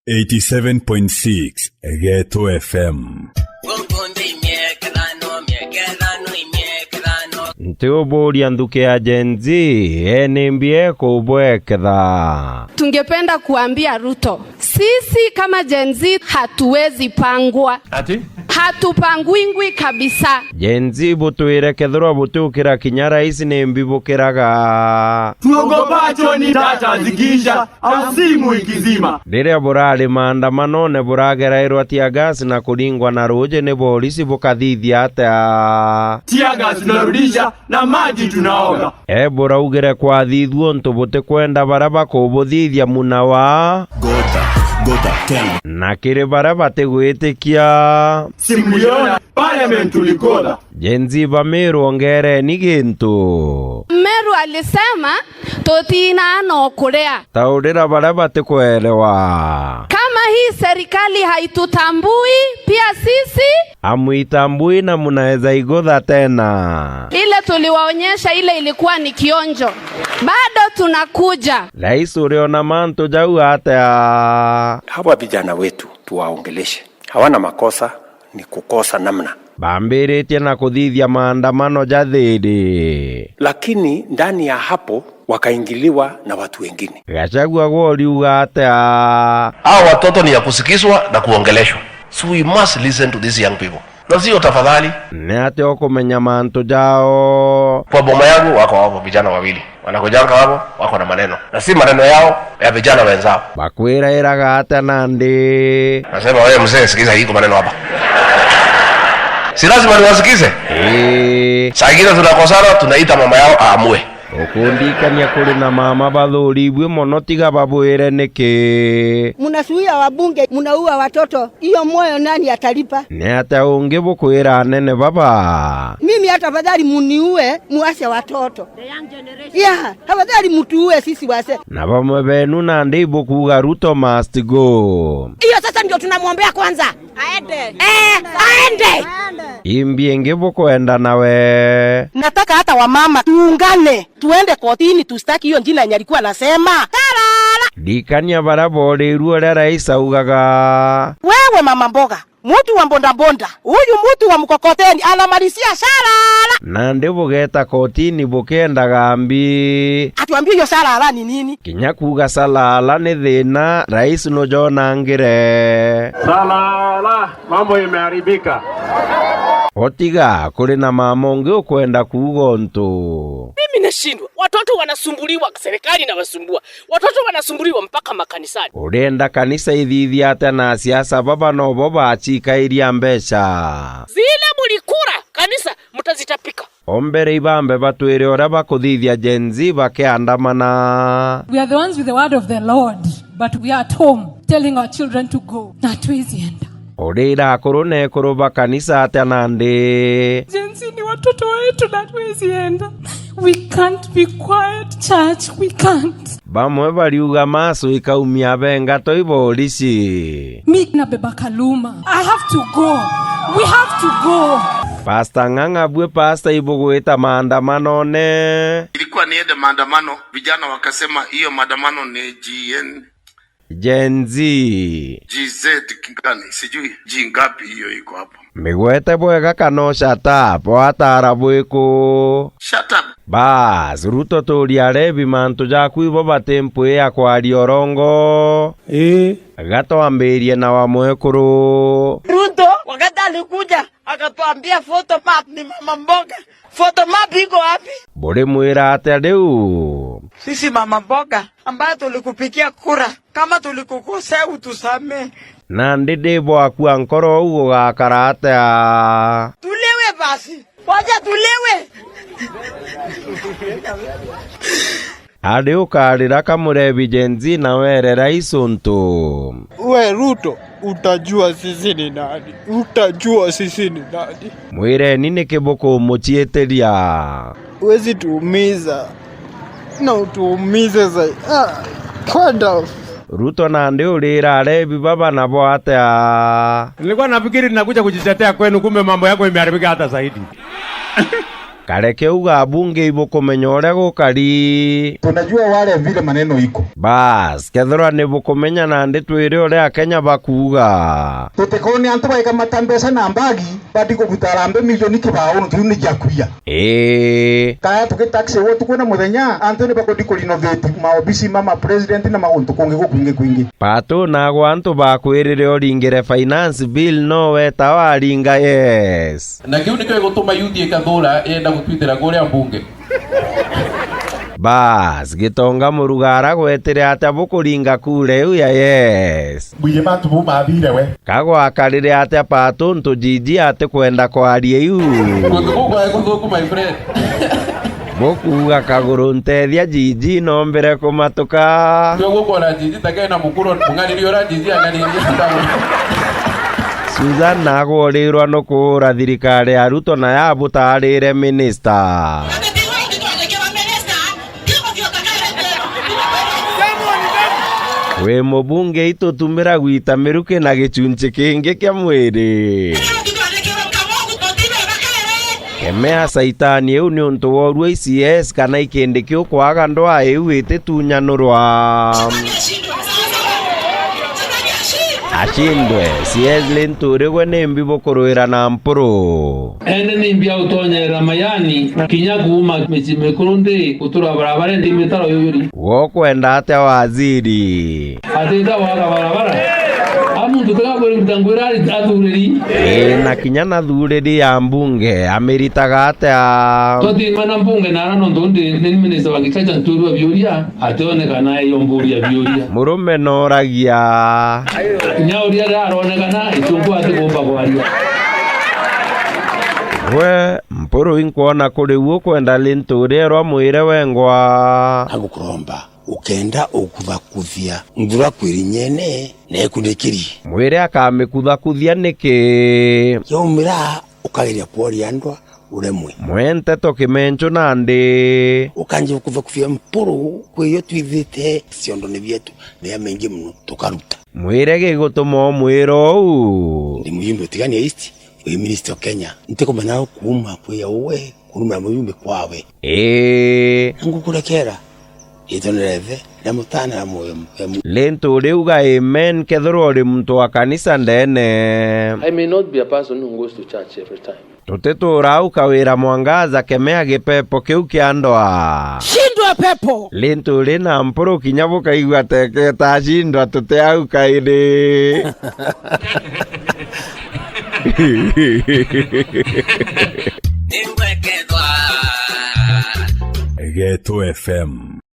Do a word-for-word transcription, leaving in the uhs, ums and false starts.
Eighty-seven point six Geto F M. Nti uburia nthuki ya Gen Z, eni mbi ekubweketha? Tungependa kuambia Ruto, sisi kama Gen Z hatuwezi pangwa. Ati? Hatupangwingwi kabisa. Gen Z butwire kethirwa butiukira kinya rais ni mbi bukiraga. Tuogopacho ni taa zikiisha au simu ikizima. Riria burari maandamanone buragerairwa tear gas na kuringwa na ruuji ni borisi bukathithia atia? Tear gas tunarudisha na maji tunaoga. E buraugire kwathithua untu butikwenda baria bakubuthithia muna wa Gota, gota, ken. Na kiri baria batigwitikia. Si mliona parliament tulikotha. Gen Z ba Meru ongereni gintu. Meru alisema, "Tutinaa no kuria." Taurira baria batikwerewa. Kama hii serikali haitutambui, pia sisi. Amwitambui na munaweza igotha tena. Ile tuliwaonyesha, ile ilikuwa ni kionjo. Bado tunakuja. Rais uriona mantu jau atia? Hawa vijana wetu tuwaongeleshe. Hawana makosa, ni kukosa namna. Bambiritie na kuthithia maandamano ja thiri. Lakini ndani ya hapo wakaingiliwa na watu wengine. Gachagua gwe uriuga atia? Hao watoto ni ya kusikizwa na kuongeleshwa. So we must listen to these young people. Na sio tafadhali. Ni atia ukumenya mantu jao? Kwa boma yangu wako hapo vijana wawili. Wanakujanga hapo, wako na maneno. Na si maneno yao, ya vijana wenzao. Bakwirairaga atia nandi? Nasema, "Wewe mzee, sikiza hii maneno hapa." Si lazima niwasikize? Ii. Saa ingine tunakosana, tunaita mama yao aamue. Ukundikania kuri na mama bathuribue mono, tiga babwire niki? Mnasuia wabunge, mnaua watoto. Hiyo moyo nani atalipa? Ni atia ungi bukwira anene baba? Mimi hata afadhali muniue, muache watoto. Yeah, afadhali mtuue sisi wazee. Na bamwe benu nandi ibukuuga Ruto must go. Hiyo sasa ndio tunamwombea kwanza. Aende. Eh, aende. Imbi ingi bukwenda nawe? Nataka hata wamama tuungane, tuende kotini, tustaki hiyo jina yenye alikuwa anasema. Tarara. Ndikania baria borirue uria rais augaga. Wewe mama mboga, mtu wa bodaboda, huyu mtu wa mkokoteni, anamalizia sharara. Nandi bugeta kotini bukiendaga mbi. Atuambie hiyo sharara ni nini? Kinya kuuga sharara ni thina, rais nujonangire. Sharara, mambo imeharibika. Otiga, kuri na mama ungi ukwenda kuuga untu. Mimi nashindwa. Watoto wanasumbuliwa, serikali inawasumbua. Watoto wanasumbuliwa mpaka makanisani. Urenda kanisa ithithia atia na asiasa baba nobo bachikairia mbeca? Zile mulikura kanisa, mtazitapika. Ombere ibambe batwire uria bakuthithia Gen Z bakiandamana. We are the ones with the word of the Lord, but we are at home telling our children to go. Na hatuwezi enda. Urira akuru na ekuru ba kanisa atia nandi? Gen Z ni watoto wetu na hatuwezi enda. We can't be quiet, church. We can't. Bamwe bariuga masu ikaumia benga toi borisi. Mi nabeba Kaluma. I have to go. We have to go. Pastor Ng'ang'a bue pastor ibugwita maandamanone. Ilikuwa niende maandamano, vijana wakasema hiyo maandamano ni G N. Gen Z. G Z gani? Sijui G ngapi hiyo iko hapo. Migwete bwega kana ushata, bwatara bwiku? Shut up. Bas, Ruto turia arebi mantu jaku ibo bati mpwi ya kwaria urongo. Ii. Gatwambirie na wa mwekuru. Ruto, wakati alikuja, akatuambia photo map ni mama mboga. Photo map iko wapi? Buri mwira atia riu? Sisi mama mboga, ambaye tulikupigia kura, kama tulikukosea utusamee. Nandi ndi bwaku a nkoro uu gugakara atia? Tulewe basi. Wacha tulewe. Ari ukarira ka murebi Gen Z na were rais untu? We Ruto, utajua sisi ni nani. Utajua sisi ni nani. Mwireni niki bukumuchiitiria. Huwezi tuumiza. Na utuumize zaidi. Ah, kwenda. Ruto nandi urira arebi baba nabo atia? Nilikuwa nafikiri ninakuja kujitetea kwenu, kumbe mambo yako imeharibika hata zaidi. Kareke uga abunge ibukumenya uria gukari. Tunajua wale vile maneno iko. Bas, kethirwa ni bukumenya nandi twire uria Akenya bakuuga. Tutikone antu baikamata mbeca na mbagi, badi kubuta arambe milioni kibao, nontu iu ni ja kuiya. Ii. Kaya tugi taxi utuku na muthenya, antu ni bakuthi ku renovate maobisi ma ma president na mauntu kungi gukwingi kwingi. Patu nagwa antu bakwirire uringire finance bill, no weta waringa, yes. Na kiu nikio gigutuma youth ikathura yenda gutwitira kuria mbunge. Bas, Gitonga Murugara gwetire atia bukuringa kura iu ya yes? Bwije bantu bau bathire we. Kagwakarire atia Patu untu Jiji atikwenda kwaria iu? Kuntu gukwae kuthuku, my friend. Bukuuga kaguru ntethia Jiji nombire kumatuka. Twe gukwona Jiji takena mukuro, mung'ariri ura Jiji ang'ariri. Susan nagworirwa nukuura thirikari ya Ruto na yabutaarire minista. Wi mubunge itutumira gwita miruki na gichunchi kingi kia mwiri. Kemea Saitani iu niuntu worua I C S kana ikindi kiu kwaga ndwaa iu ititunyanurwa. Ashindwe, C S Linturi gwe nimbi bukuruira na mpuru? Ene nimbi autonyerera mayani, kinya kuuma micii mikuru ndi gutura barabara ndi mitaro yuyuri? Gwe ukwenda atia waziri? Atita waka barabara. A muntu tiga kwiruta ngwira ari athuriri. Ii, na kinya na thuriri ya mbunge amiritaga atia? Twatimana mbunge nara nontu ndi ni minister wa agriculture nturua biuria, ationekana eyo mburia biuria. Murume noragia. Kinya uria aronekana itungu ati kumba kwaria. Gwe mpuru inkwona kuri uo kwenda Linturi erwa mwire wengwa. Agukuromba. Ukenda ukuthakuthia nthura kwiri nyene na ikundikirie. Mwire akamikuthakuthia niki? Yaumira ukageria kworia ndwa uremwe. Mwe nteto kimenchu nandi. Ukanjia ukuthakuthia mpuru kwi yo twithite ciondone bietu, ni ya maingi muno tukaruta. Mwire gigutuma umwira uu? Ndi mujumbe utigania East, wi minister of Kenya. Ntikumenya kuuma kwi ya uwe kurumira mujumbe kwawe. Ii. Na ngukurekera. Ritwa ni ria Ithe, ria Mutana, na Mwoyo Muthemu. Lintu riuga amen kethirwa uri muntu wa kanisa ndene. I may not be a person who goes to church every time. Tutitura au kawira mwangaza kemea gipepo kiu kia ndwa. Shindwa pepo! Lintu ri na mpuru kinya bukaigua teketa ashindwa tuti au kairi. Ningwekethwa. Geto F M.